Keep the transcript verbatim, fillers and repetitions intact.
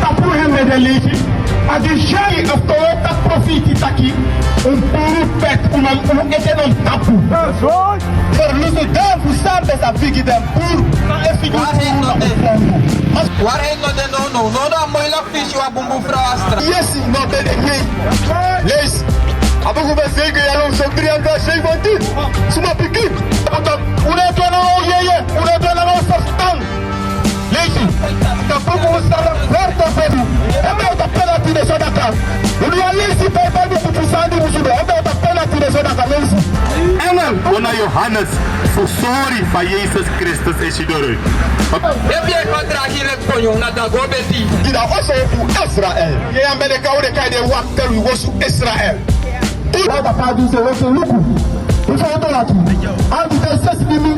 Tapu en mede leisi. A di syari of towe tak profiti taki un puru pet, un man, un ete non tapu. Ferlusu den fu san ben sa bigi den puru. Na e figi. Wari no den. Wari no den, no, no, no, no, a moi lak fisi wan bunbun fru a stra. Yesi, no ben de nei. Leisi. A buku ben zeker yari un so dri hondro zeventien. Suma pikin. Unu e du en nanga un yeye, unu e du en nanga un ferstan. Leisi, tapu un sala verto vertu. Èn ben un ta penalti de so daka. Unu ya leisi Bijbel buku fu sani musu de. Èn ben un ta penalti de so daka, leisi. Engel kon na Johannes fu sori fa Yesus Kristus e si doro. Efu yu e kon dragi leki konyo, na dago beti. Di da oso fu Israel. Yu ya ben de, kan un de kai den waktel wi wosu Israel. Wan papa di se wosu luku. Yu sa oto lati. Andi te sesi dimi.